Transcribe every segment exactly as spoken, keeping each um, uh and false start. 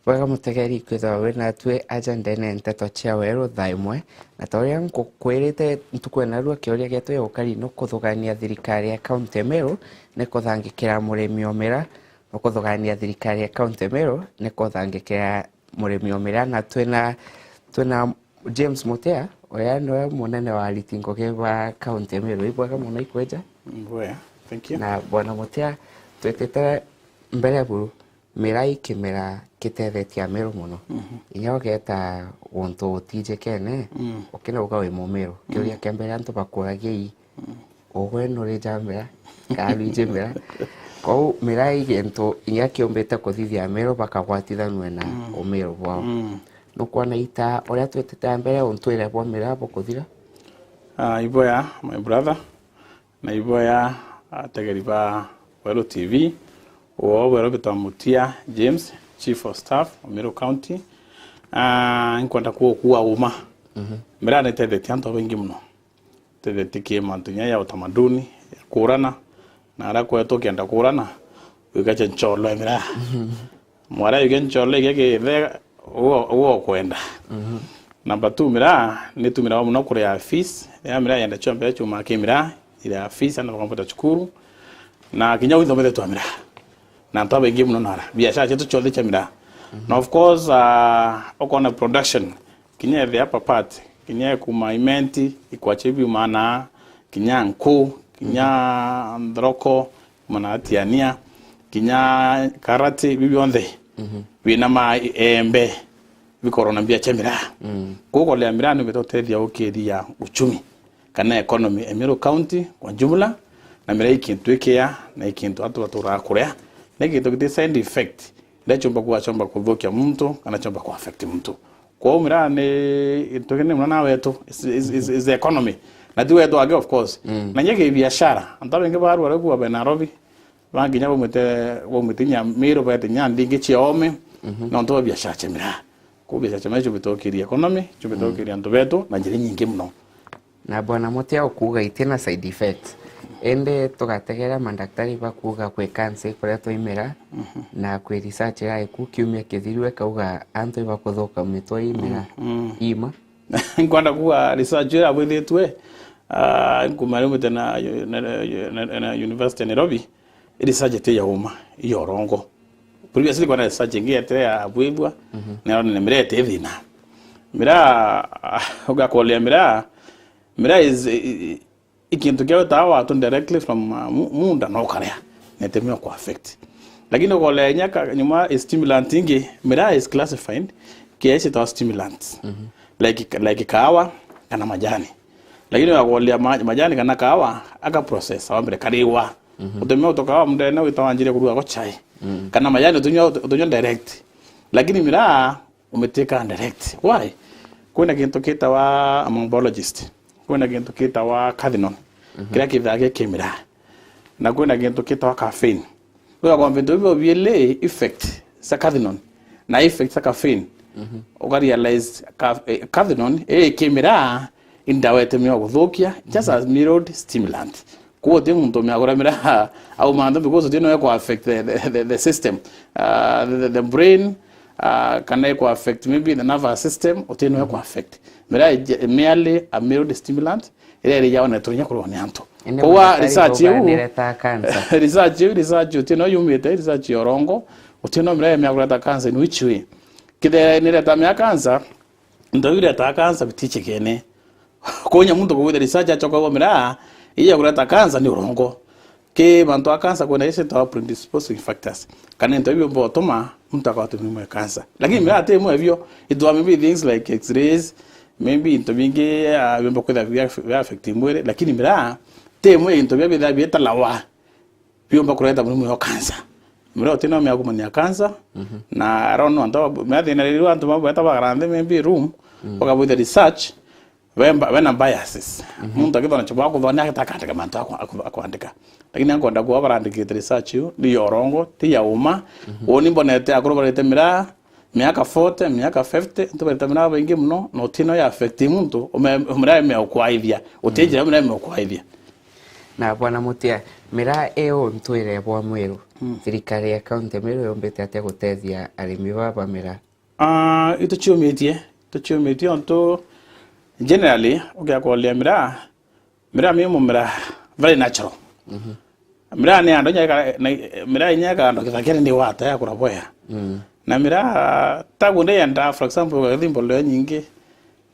Bwega mutegeri kwithirwa wi natwi aja ndene nteto cia weru thaa imwe, na ta uria nkukwirite ntuku ya narua, kioria gietu gia ukari ni kuthugania thirikari ya kaunti ya Meru ni kuthangikira murimi o miraa, ni kuthugania thirikari ya kaunti ya Meru ni kuthangikira murimi o miraa, na twina, twina James Mutea, uria niwe munene wa ariti ngugi ba kaunti ya Meru. Ibwega mono ikweja. Mbwea, thank you. Na Bwana Mutea, twitite mbere buru, miraa i kimera kitethetie Ameru mono. Mhm. Inya ugeta guntu utijikene, mm, ukinauga wi Mumeru. Kiuria, mm, kia mbere antu bakuragia i, mm, ugwe nuri ja miraa, kana rwiji miraa? Kwou miraa i gintu inya kiumbite kuthithia Ameru bakagwatithanue na, mm, Umeru bwao. Mm. Nukwona ita uria twitite mbere, untwire bwa miraa bukuthira? Ah, iboya, my brother. Na iboya ategeri ba Weru T V, uo bwero bitwa Mutia James, Chief of Staff, Meru County. Ah, nkwenda ku-, kua uma. Mhm. Miraa nitethetie antu abaingi mono. Tethetie ki mantu nya ya utamaduni, ya kurana, na aria kwetwo ukienda kurana, wikache ncholo ya miraa. Mhm. Mwara yuge nchole igia githe, uo, uo ukwenda. Mhm. Number two, miraa nitumiragwa mono kuria fees. Ya miraa yenda chombe chuma ki miraa, iria fees, ana bakambuta cukuru. Na kinya wintho bethe twa miraa. Na antu abaingi mono nara. Biashara cietu ciothe cia miraa. Mhm. Na of course, ah, ukona production. Kinya ethe hapa part. Kinya kuma imenti, ikwache biumana, kinya nku, kinya, mhm, nthoroko, Manatiania, kinya karati, biu bionthe, mhm, bina mai, embe, bikorwo na mbia cia miraa. Mm. Kuukolea miraa ni bitutethia ukiria uchumi, kana economy ya Meru County kwa jumla, na miraa i kintu ikia, na i kintu antu baturaga kuria, na i kintu giti side effect, iria ciumba kuga ciumba kuthukia muntu, kana ciumba ku affect muntu. Kwou miraa ni gintu kinene mono na wetu, is, is, is, is the economy. Na ti wetu ake, of course. Mm. Na nye ki biashara, antu abaingi barua rikuwa be Nairobi, bangi nya baumite, baumite nya Meru, baete nya nthi ingi cia ome, mhm, nontu bwa biashara cia miraa. Kwou biashara cia miraa ciumbite gukiria economy, ciumbite, mm, gukiria antu betu na njira inyingi mono. Na Bwana Mutia ukuuga iti na side effect. Indi tugategera mandaktari bakuuga kwi cancer ikoretwo i miraa, mhm, na kwi research irae ku kiumia kithiru ikauga antu ibakuthuka mitwe i miraa, mm, mm, i ma. Nkwenda kuuga research iria yabwithitwe, ah, nkuma riumite na, na, na, na University ya Nairobi, research iti ya uma, i ya urongo. Previously kwina research ingi yetire ya bwibua, mhm, na yonene miraa iti thina. Miraa, ugakolea miraa, miraa is, i, i, i kintu kia utawa watu directly from, uh, mu-, munda na ukaria, na itemea ku affect. Lakini ukolea inya ka-, nyuma i stimulant ingi, miraa is classified kia ici ta stimulants. Mhm. Like, like kahawa kana majani. Lakini ugakolea ma-, majani kana kahawa, aka process, wambere kariwa. Mhm. Utumia utoka wa mundene wita wanjire kuruga go chai. Mm. Kana majani utunywa, utunywa direct. Lakini miraa umitwika direct. Why? Kwina gintu kitawa, I'm a biologist. Kwina gintu kitawa cathinone. Mhm. Kiria kithaa gi kimiraa. Na kwina gintu kitawa caffeine. Ugakomba bintu bibi biili effect cia cathinone na effect cia caffeine. Mhm. Uka realize ca-, eh, cathinone ii kimiraa, i ndawa itemea guthukia, just, mhm, as mild stimulant. Kwou uti muntu umea kuria miraa auma nthu, because uti no eku affect the, the, the, the system, uh, the, the, the brain, uh, kana eku affect maybe the nervous system, uti no eku affect. Miraa is merely a mild stimulant, iria iri yaonetwe inya kurwa ni antu. Indi kwou mandagitari research bauga iu, niretaa cancer. Research iu, research uti no yumite, research ya urongo, uti no miraa imea kureta cancer in which way. Kithera nireta mea cancer, into biu biretaa cancer bitichikene. Konya muntu kugwithia research acoka aumira, ii ya kureta cancer ni urongo. Ki mantu a cancer kwina ici twa predisposing factors. Kana into biu biumba gutuma muntu akwatwa ni mwe cancer. Lakini miraa ti imwe bio, it will maybe things like x-rays, maybe into bingi, ah, biumba kwithira bia, bia affect mwiri, lakini miraa ti imwe into bia bithira bietalawa biumba kureta murimo wa cancer. Miraa uti no miakumania cancer, mhm, na I don't know, antu ba, miraa thina riu antu ba beta bagara nthi maybe room, mm, bakabwithia research, bemba, bena biases. Mhm. Muntu akithona chuba akuthona akita akandika mantu aku-, aku-, akwandika. Lakini ankwenda kuba barandikite research iu, ni ya urongo, ti ya uma. Mhm. Uuni mbonete akuru barite miraa, miaka forty, miaka fifty, antu barita miraa baingi muno, na uti no ya affect muntu, ume-, miraa imeukwaithia. Uti, mm, njira miraa imeukwaithia. Na Bwana Mutia, miraa iu ntwire bwa Mwiru, mm, thirikari ya kaunti ya Meru yumbite atia gutethia arimi baba miraa? Ah, ituciumitie, ituciumitie ontu generally, ukiakolia miraa, miraa mi mumera very natural. Mhm. Miraa ni andu inya ika-, na, miraa inya ikandwa kithakene ni wata ya kuraboya. Mm. Na miraa, ta kunde yenda, for example, ugathi mbolea nyingi,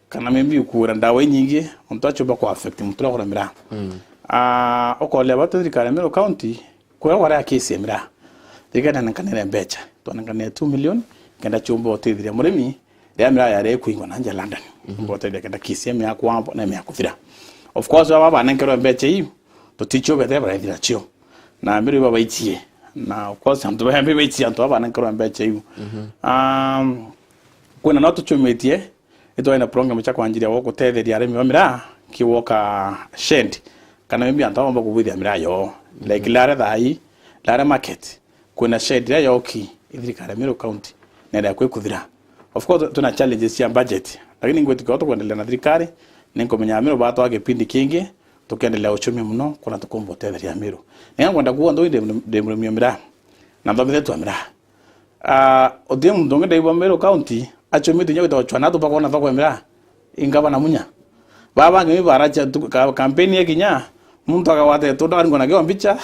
kana maybe ukuura ndawa inyingi, ontu acio bakwa affect muntu uria akura miraa. Mm. Ah, ukolia batu thirikari ya Meru County, kuria kwaria kesi ya miraa, thirikari yanenkanire mbecha, twanenkanire two million, kenda ciumba utithiria murimi, riria miraa yari ikwingwa na nja London. Mhm. Umba utethia kenda kesi ya miraa kwambo na miraa kuthira. Of course, baba banenkerwe mbecha iu, tuticio bethe barethira cio. Na Meru baba baichie. Na of course, antu baya baichie antu baba banenkerwe mbecha iu. Mhm. Um, kwina no tuchumitie, itwaina program cia kwanjiria gwa gutetheria arimi ba miraa, kiwoka shed, kana maybe antu baba kubwithia miraa yoo. Like, mhm, Lare thai, Lare market, kwina shed iria yoki, i thirikari ya Meru County, nenda kwikuthira. Of course, tuna challenges cia budget, lakini ngwitikia tukuendelea na thirikari, ni nkumenya Meru batwa kipindi kingi, tukiendelea uchumi muno, kuna tukumba utetheria Meru. Ni nkwenda kuuga nthu ndi, ndi murimi wa miraa, na nthomithetwe miraa. Ah, uti muntu ungi ndaigua Meru County, achumite inya gwita guchwa na antu bakona thoko ya miraa. I ngavana munya. Baba bangi ni baracha tu, ka-, kampeni ya kinya, muntu akagwata tunda aringwa na kio mbicha.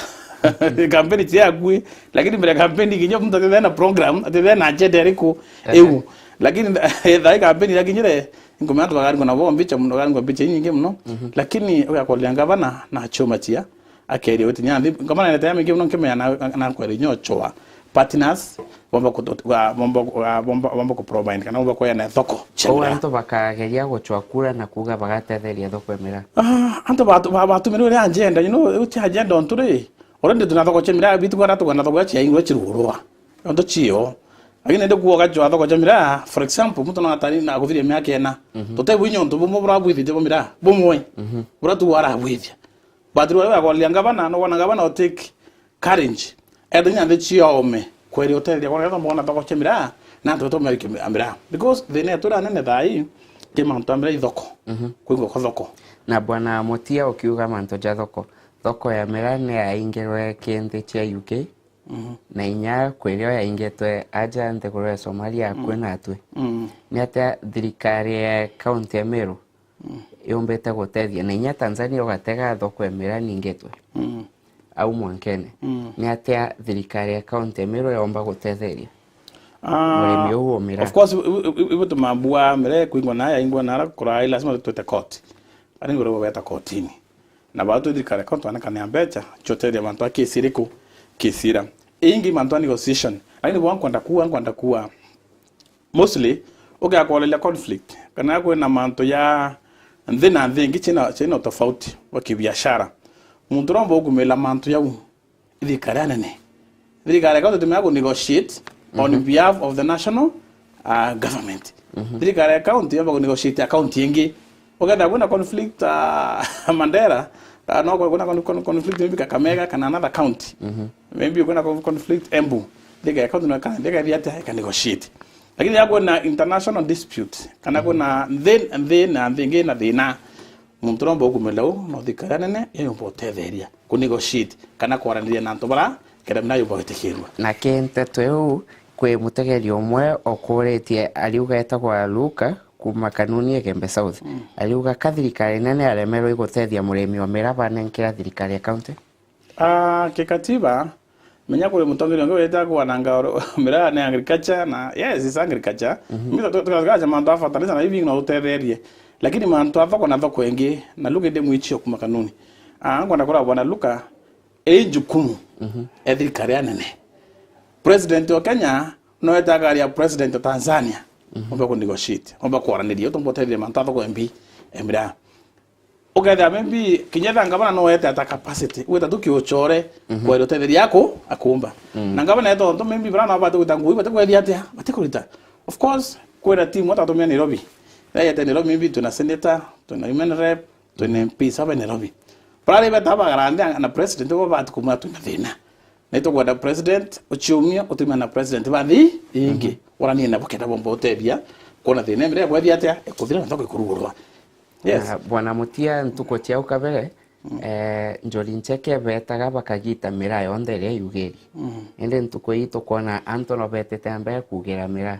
Kampeni cia akui, lakini mbere ya kampeni kinya muntu atithena program, atithena agenda iriku. Ehe. Iu. Lakini thai kampeni ya kinyire, nkumenya antu bakaringwa na bo mbicha, muntu akaringwa mbicha inyingi muno. Mhm. Lakini ugakolia ngavana na chuma chia, akeria witi nyathi, ngoma na nete ya mingi muno nkimenya na, na kwere nyo choa. Partners, bomba ku, wa, bomba, wa, bomba, bomba ku provide, kana bomba kuya na thoko. Kou antu bakageria guchwa kura na kuuga bagatetheria thoko ya miraa. Ah, antu batu, ba, batumirwe ria agenda, you know, uti agenda ontu ri. Already tuna thoko cia miraa, bitu kana tukana thoko cia ingwe chirurwa. Onto chio. Lakini ndi kuoga chwa thoko cia miraa, for example, muntu no atari na kuthiria miaka ena. Mhm. Tutebu inyo ontu bumwe burabwithite bo miraa, bumwe. Mhm. Bura tu warabwithia. But riria wakolia ngavana, no wona ngavana o take courage. Ethira inya nthi ciome, kweri utetheria kwa ketha mbona thoko cia miraa, na antu betu merikia miraa. Because thina yetu iria nene thaa ii, ti mantu a miraa i thoko. Mhm. Kwingwa kwa thoko. Na Bwana Mutia ukiuga mantu ja thoko, thoko ya miraa ni yaingirwe ki nthi cia U K, mhm, na inya kwirio yaingitwe aja nthiguru ya Somalia, mm, akui na atwi. Mm. Ni atia thirikari ya kaunti ya Meru, mm, yumbite gutethia, na inya Tanzania ugatega thoko ya miraa ningitwe, mm, au mwankene. Mm. Ni atia thirikari ya kaunti ya Meru yomba gutetheria, ah, murimi uu wa miraa? Of course, ibu, ibu, ibu tumambua miraa kwingwa na yaingwa na ara kurai, lazima twite court. Ari ngoro beta kotini. Na bau twi thirikari ya kaunti twanekania mbecha, cio teria mantu a kesi iriku, kesi ira. Ingi mantu a negotiation. Lakini bwa nkwenda kuwa, nkwenda kuwa, mostly, ukiakoreria conflict, kana kwina mantu ya nthi na nthi ingi ciina, ciina utofauti bwa kibiashara, muntu uromba ukumila mantu jau, thirikari anene. Thirikari ya kaunti tumenya ku negotiate on, mhm, behalf of the national, uh, government. Mhm. Thirikari ya kaunti yomba ku negotiate ya kaunti ingi. Ukethira kwina conflict, uh, Mandera, uh, no kwina con-, con-, conflict maybe Kakamega kana another county. Mhm. Maybe kwina con-, conflict Embu. Thirikari ya kaunti no ika-, ika-, ika negotiate. Lakini ya kwina international dispute, kana, mhm, kwina nthi, nthi na nthi ingi na thina, muntu uromba ukumila u, no thirikari anene, iyo yomba utetheria ku negotiate kana kwaraniria na antu bara, kenda miraa yumba gwitikirua. Na ki nteto iu, kwi mutegeri umwe ukuritie, ariuga etagwa Luka, kuma Kanuni, Igembe South. Mm. Ariuga ka thirikari nene yaremerwe igutethia murimi wa miraa banenkera thirikari ya kaunti? Ah, kikatiba, menya kuri mutongeria ungi witagwa na ngaro miraa ni agriculture na, yes, it's agriculture. Mhm. Mimi tu-, tu-, tukaja mantu a fertilizer na hivi no utetherie. Lakini mantu a thoko na thoko ingi, na Luka ndi mwichio kuma Kanuni. Ah, nkwenda kurabwa na Luka, ii jukumu, mhm, e thirikari anene. President wa Kenya no etagaria president wa Tanzania. Mhm. Omba ku negotiate, omba kwaraniria, utumba utetheria mantu a thoko ya mbi, ya miraa. Ukethira maybe kinya ethira ngavana no ete ata capacity, gwita tu kiuchore, mhm, kweri utetheria aku, akumba. Mm. Na ngavana eto tontu maybe bara no bati gwita ngui, bati kwethia atia, bati kurita. Of course, kwina team atatumia Nairobi. Yete Nairobi maybe twina senator, twina women rep, twina M Ps aba Nairobi. Bara ri beta bagara nthi na president bo bati kumwa twina thina. Na itukwenda president uchiumia utumia na president ba nthi ingi. Mhm. Uranie nabo kenda bomba utethia, kwona thina imire kwethia atia, ikuthira na thoko ikurugurwa. Yes. Na Bwana Mutia, ntuku cia au kabere, eh, Njuri Ncheke beetaga bakagita miraa yonthe iria yugiri. Indi ntuku ii tukwona antu no beetite mbere kugira miraa.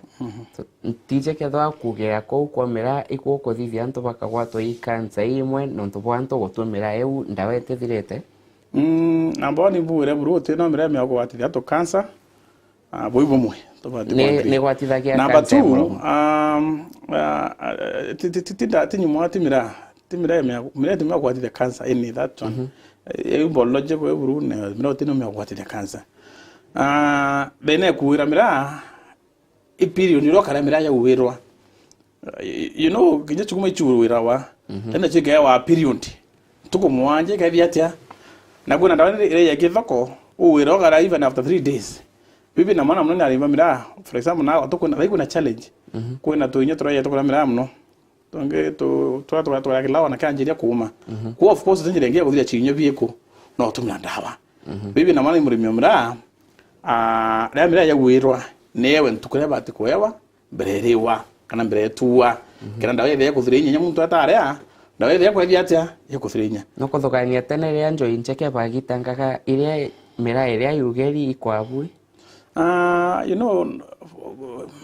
Tu-, ntiji kethirwa kugira kuu kwa miraa ikuo kuthithia antu bakagwatwa ii kansa ii imwe nontu bwa antu gutua miraa iu ndawa itithirite? Mm, namba one, mbugire buru uti no miraa imwe ya kugwatithia antu kansa. Ah, bui bumwe tubati. Ni, ni gwatithagia namba kansa ya two, muromo. Um, ah, ah, ti, ti, ti, ti nda-, ti nyuma ti miraa. Ti miraa imwe ya, miraa imwe ya kugwatithia kansa, ini that one. Eh, iu biological, iu buru, ne, miraa uti no imwe ya kugwatithia kansa. Ah, then ikuwira miraa, i period iria ukaria miraa yauwirwa. Y-, you know, kinya chukuma ichiuwirawa. Tena chikeewa period. Ntuku mwanja ikeethia atia? Na kwina ndawa iria ya kithoko, uwira ukaria even after three days. Bibi na mwana munene arimba miraa, for example, na watu kwina, kwina challenge. Kwina tuinya turaia tukura miraa muno. Tungi tu, tura, tura, tura kilawa na kianjiria kuuma. Kwa of course, tinjira ingi ya kuthira chiinyo bieku, no utumira ndawa. Bibi na mwana ni murimi wa miraa, ah, riria miraa yauwirwa, ni ewe ntuku iria ibati kuewa, mbere iriwa, kana mbere ituwa. Kenda ndawa ithia kuthira inya, muntu ataria, ndawa ithia kwethia atia, ikuthira inya. No kuthugania tene riria Njuri Ncheke bagitangaga iria miraa iria yugeri ikwabui? Ah, you know,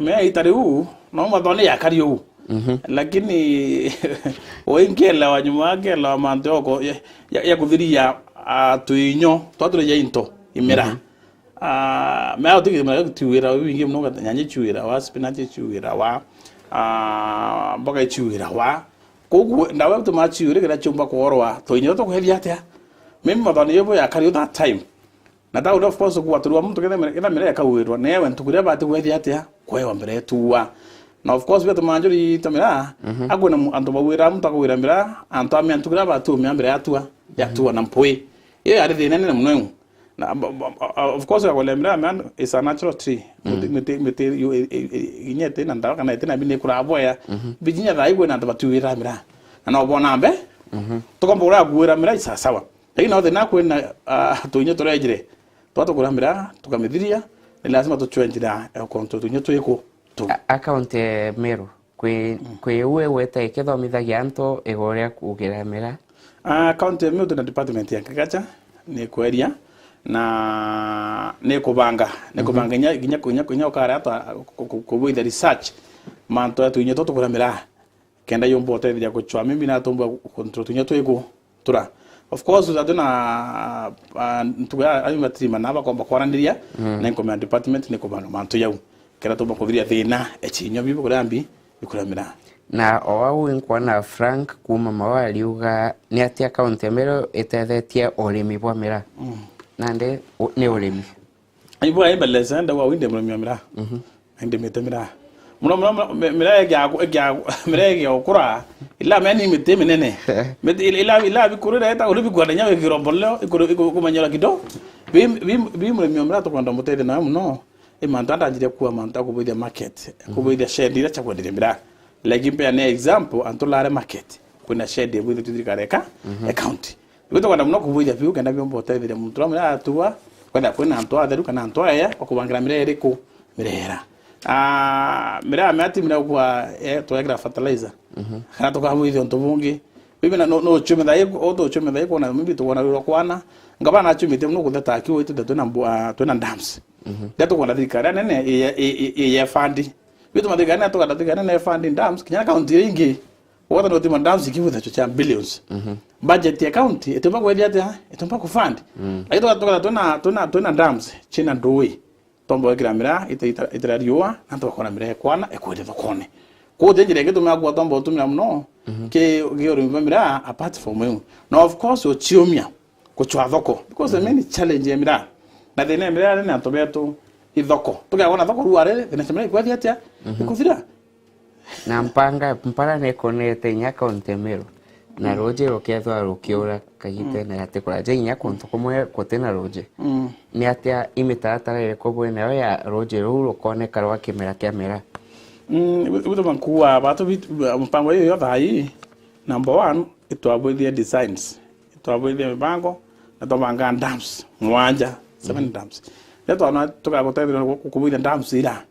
mea ita riu, no mathoni yakari uu. Lakini, ui nkielewa nyuma, nkielewa mantu ya uko-, ya, ya, ya kuthiria, ah, tuinyo, twa turi ja into, imera. Ah, mea uti kimera tiwira wingi muno, nyanya chiwira wa, spinach chiwira wa, ah, mboga chiwira wa. Koguo, ndawa ituma chiwira kira chiumba kuorwa, tuinyo tukwethia atia? Mimi mathoni yobo yakari that time. Na tau of course kugwatirwa muntu ketha mira, ketha mira ikauwirwa, ni ewe ntuku iria bati kwethia atia? Kwewa mbere etuwa. Na of course, bia tumanjuri ita miraa, akwina mu-, antu bauwira muntu akauwira miraa, antu amea ntuku iria bati umea mbere yatua, yatua na mpui. Iyo yari thina nene muno iu. Na, b-, b-, b-, of course, akwira miraa, man, it's a natural tree. Miti, miti, miti, yu-, i-, i-, i-, inya itina ndawa kana itina bini ikuraga bwega. Bijinya thaa ikwina antu batiuwira miraa. Na no bona mbe, tukomba kuria kuwira miraa isasawa. Lakini no thina kwina, ah, tuinyo turejire, twa tukuramira, tukamithiria, ni lazima tuchwe njira ya control tuinyo twiku tu. A-, account ya Meru, kwi, kwi uu igweta ikithomithagia antu iguru ria kugira miraa? Ah, account ya Meru twina department ya agriculture, ni kweria, na ni kubanga, ni kubanga inya, inya, inya, inya ukara ata ku-, ku-, kubwithia research, mantu ya tuinyo tu tukuramira. Kenda yumba utetheria guchwa mimi na tumba control tunya twiku tura. Of course, utatuna, ah, ntuku ya, ayu matirima na bakomba kwaraniria, na nkomea department ni kubanga mantu yau. Kenda tumba kuthiria thina, echinya bibu kuria mbi, ikuramira. Na o au inkwona Frank kuma Maua ariuga, ni atia kaunti ya Meru itethetie urimi bwa miraa? Nandi u-, ni urimi. Ibwa imbeleze, ndauga winde murimi wa miraa. Indi miti miraa. Muno, muno, muno, mi-, miraa igia, igia, miraa igia gukura, ila meni miti minene. Miti ila, ila, ila bikurire, eta uri bikwana nya wikirwa mboleo, ikuru-, iku-, ikumenyera kidogo. Bi, bi, bi murimi wa miraa tukwenda mutethie nawe muno. I mantu andanjire kuwa mantu akubwithia market, kubwithia shed ira cha kwenderia miraa. Like, mpeane example, antu Lare market. Kwina shed ibwithitwe thirikari eka, e county. Ibu tukwenda muno kubwithia biu kenda biumba utetheria muntu uria miraa atua, kwenda kwina antu atheru kana antu aea, bakubangira miraa iriku mirera. Ah, miraa mea ti miraa kwa, eh, twekira fertilizer. Kana tukabwithia untu bungi. Bibi na no, no chumi thai, o tu chumi thai kwona, maybe tukwona rwiro kwana. Ngabana chumi te muno kutheta akiu itu twina mbu-, ah, twina dams. Ndio tukwona thirikari nene, iye, iye, iye, iye fund. Bitu mathigana tukwenda thigana ne fund dams, kinya county iria ingi. Wothe no tima dams ikiwitha cho cha billions. Budget ya county itumba kwethia atia? Itumba ku fund. Lakini tuka-, tuka-, tuna, tuna, tuna dams china ndui. Tomba wekira miraa, ita-, ita-, itira riua, na tukakona miraa ekwana, ekwende thokone. Kwa njira ingi tumia kwa tomba utumira muno, ki, ki urimi bwa miraa, apart from you. Na of course, uchiumia, kuchwa thoko. Because the main challenge ya miraa, na thina ya miraa ni antu betu, i thoko. Tukagona thoko ruare, thina ya miraa ikwethia atia? Ikuthira. Na mpanga, mpara nikunete inya kaunti Meru, na ruji rukethwa rukiura kagitene gati kuraja inya kuntu kumwe gutina ruji. Ni atia imitaratara iriku bwinayo ya ruji ruu rukoneka rwa kimera kia miraa? Mm, ibu, ibu tumakuwa, batu bit-, mpango iyo yo thai, number one, itwabwithie designs, itwabwithie mibango, na twabanga dams, mwanja, seven dams. Ria twana tukagutethira ku-, kubwithia dams ira.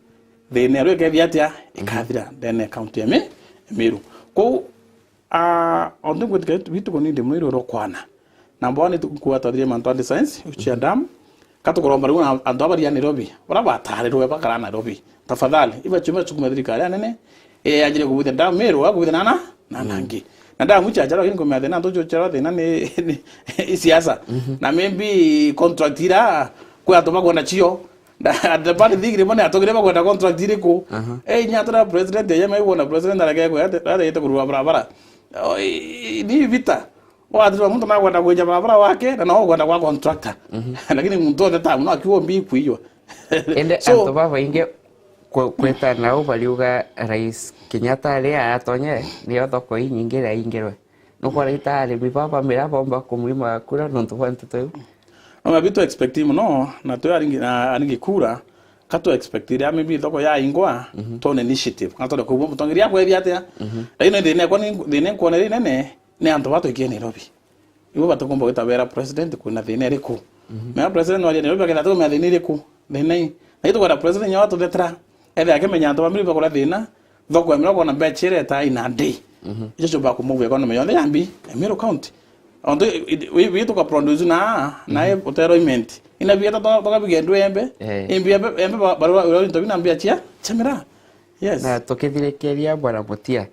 Thina iria ikethia atia? Ikathira ndene ya county ya Mi-, Meru. Kou, ah, onthe ngwitika bitu kunindi muno iroro kwana. Number one, tu-, nkuga twathirie mantu a designs, ucio ya dam. Katukuromba riu na antu aba baria Nairobi, bara batarirwe bakara Nairobi. Tafadhali, iba chuma chukuma thirikari ya nene, eh, yanjire kubuthia dam ero, kubuthia nana, na nangi. Na dam icha charo, lakini kumea thina, ntu charo thina ni, ni, i siasa. Na maybe contract ira, kwa antu bakwenda chio. At the bad thing, rimo ni atugire bakwenda contract iriku? Eh, inya atura president, ya mai wona president areke kwenda, areke kurua barabara. Oh, i-, i-, ni vita. Wathirwa muntu nakwenda kwenja barabara wake, na no kwenda kwa contractor. Lakini muntu othe tamu, no akiuga mbi ikuiywa. Ende so antu babaingi kwe-, kweta nao bariuga Rais Kenyatta ari atonye, nio thoko inyingi iraingirwe. Nukwona ita arimi baba mira bomba kumwima kura nontu bwa nteto iu? No, mabi tu expect mono, na tu aringi, na aringi kura, ka tu expect ria maybe thoko yaingwa, tone initiative. Kana tone kuuma mutongeria akwethia atia? Lakini thina kwa ni, thina nkwona ri nene, ni antu batwikie Nairobi. Ibo batikumba gwita bera president kwina thina iriku. Mea president waria Nairobi akenda tukumenya thina iriku. Thina i. Na itukwenda president nyawa tuthetera. Ethe akimenya antu bamiri bakura thina. Thoko ya mira kwona mbecha ireta in a day. Icho chumba kumove economy yonthe yambi, ya Meru County. Ontu wi, wi tuka produce na, na utero imenti. Ina bia to, to kabige ndu embe. Imbi embe, embe ba, ba, ba, ba, into bina mbia chia, chia mira. Yes. Na tukithirikiria Bwana Mutia,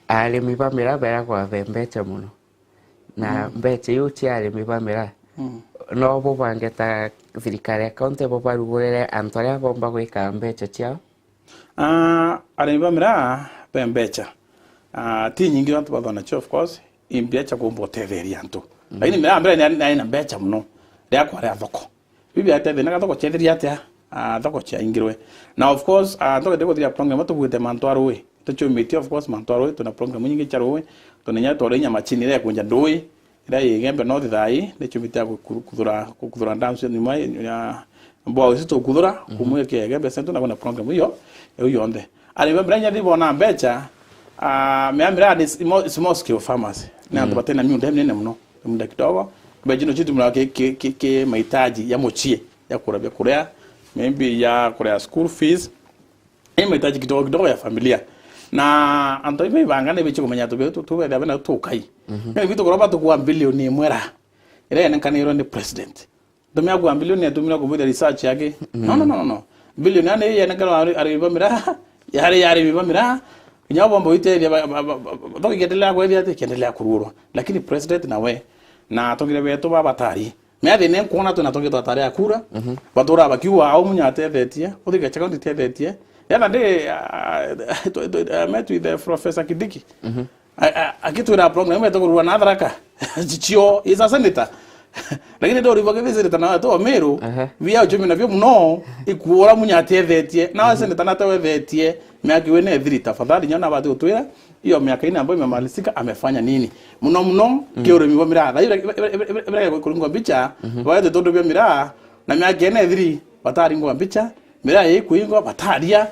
arimi ba mira beragwa be mbecha muno. Na mbecha iu cia arimi ba miraa, no bubange ta thirikari ya kaunti bubarugurire antu aria bomba gwika mbecha ciao? Ah, arimi ba miraa be mbecha, ah, ti nyingi antu bathona cio, of course, i mbecha kumba utetheria antu. Lakini miraa mbere ni, ni, ni na mbecha muno, ria kwaria thoko. Bibi atetheria na gathoko chetheria atia? Ah, thoko ciaingirwe. Na of course, ah, thoko ndikuthira program, tugwite mantu a rui. Tuchumitie, of course, mantu a rui, tuna program nyingi cia rui. Tunenya twore inya machine iria ikunja ndui, iria i Igembe North thaa ii, nichumitie ya kuthura, kuthura dams nyuma ya mbao ici tukuthura, kumwe kia Igembe Central, na kuna program iyo, iyo yonthe. Arimi ba miraa inya thibona mbecha, ah, miraa miraa ni small, small scale farmers. Ni antu batena miunda minene muno, miunda kidogo. Mbecha ino chitumira ki, ki, ki, ki mahitaji ya muchie, ya kura bia kuria, maybe ya kuria school fees. Ni mahitaji kidogo kidogo ya familia. Na antu ibe ibanga ni bichi kumenya tu, tu, tu, tu, tu, tu, tukai. Ni bitu kuromba tukua bilioni imwe ra. Ira yenenkanirwe ni president. Tumia kwa bilioni atumira kubuthia research yake. No, no, no, no, no. Bilioni yani yenekana ari, ari ba miraa, yari, yari ba miraa. Kinya bomba witethia ba, ba, ba, ba, ba, kiendelea kwethia ati, kiendelea kururwa. Lakini president nawe, na atongire betu ba batari. Mea thina nkwona tu na tongi twatari akura. Batura bakiuga au munya atethetie, uthike chaka nditethetie. Yatha ndi, ah, tu, tu, I met with the Professor Kidiki. A-, a-, akitwira program yetu kurua na Tharaka. Chichio is a senator. Lakini ndo rivo ke senator na tu Meru. Aha. Bia uchumi na bio muno, ikuora munya atethetie. Na senator na tewethetie. Miaka iwe ne thiri, tafadhali nyona abati gutwira iyo miaka ine ambayo imemalizika amefanya nini? Muno muno kiurimi bwa miraa. Thaa ira kuringwa mbicha, baete tondu bia miraa, na miaka ine thiri bataringwa mbicha, miraa ikuingwa bataria.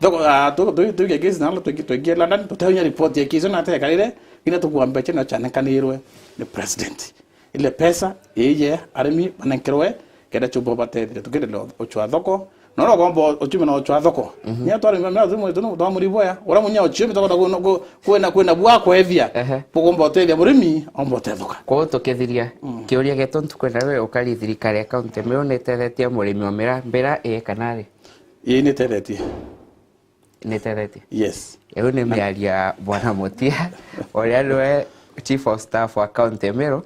Thoko, ah, tu, tu, tuige kesi na twiki, twiki London, tuteunya report ya kesi na tekarire, ina tukua mbecha na chanekanirwe ni president. Ile pesa iye arimi banenkerwe kenda chumba batethire tukendele uchwa thoko. Na ora kwamba uchumi na uchwa thoko. Nya twari mwa mwa tumu tumu twamuri boya. Ora munya uchumi toko kwena kwena bwa kwethia. Ehe. Bugomba utethia murimi omba utethuka. Kwa tukithiria, kiuria getu ntukwenda we ukari thirikari ya county Meru ni tethetie murimi wa miraa, mbira ii kana ri? Ii ni tethetie. Ni tethetie? Yes. Iu ni miario ya Bwana Mutia, uria niwe chief of staff wa county Meru.